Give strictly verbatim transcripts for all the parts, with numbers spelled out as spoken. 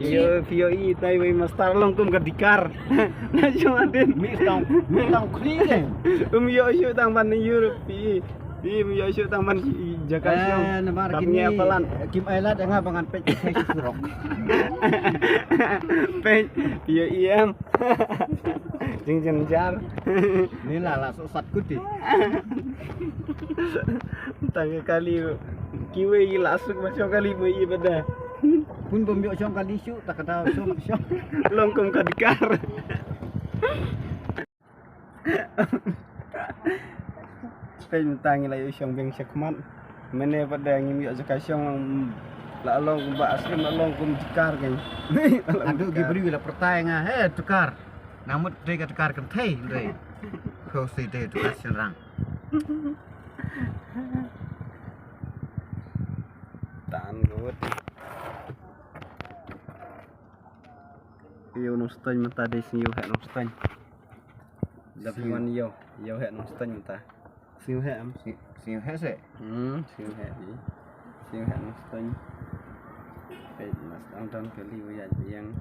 Yo, phi ïohi tai wei master long kum ka dikar. Na jong adin. Mi tang, mi tang khli ke. Um ïoh shu tang ban ïur phi. Phi um ïoh shu tang ban jaka shong. Eh, namar kini palan. Kim ai lad nga ba ngan peit kai surok. Peit, phi ïohi em. Jing jing jar. Ni la la sosat kuti. Tang kali kiwei la suk ma shong kali mo i bada. Pun bom yok shong kali shu tak kata shong shong. Long kum ka dikar. Peit mynta ngi la ïoh shong biang shakhmat. Mynne pat da ngim ïoh jaka shong la long kum ba askem la long kum dikar kan. Adu gi briew la pyrthai nga he dikar. Namut dei ka dikar kan thei dei. Ko si dei dikar shenrang. Tan gut. Ïoh nongstoiñ mynta dei sing ïoh heh nongstoiñ. Dap wan ïoh, ïoh heh nongstoiñ mynta. Sing ïoh heh am sing ïoh heh se. Hmm, sing ïoh heh. Sing ïoh heh nongstoiñ. Peit mas dang don kali ïa ïang.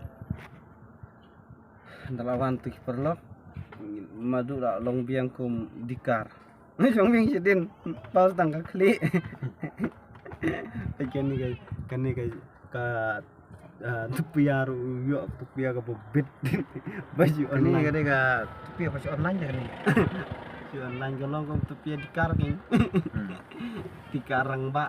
Dalawan tu ki paralok. Madu la long biang kum dikar. Ngi shong biang shadien. Pas tang ka khlieh. Kane ka, kane ka, ka Ah, tupia ruh ïoh tupia ka bobit. Ba shu online. Kane ka tupia ba shu online dah kane. Shu online ka long kum tupia dikar kan. Dikar rang ba.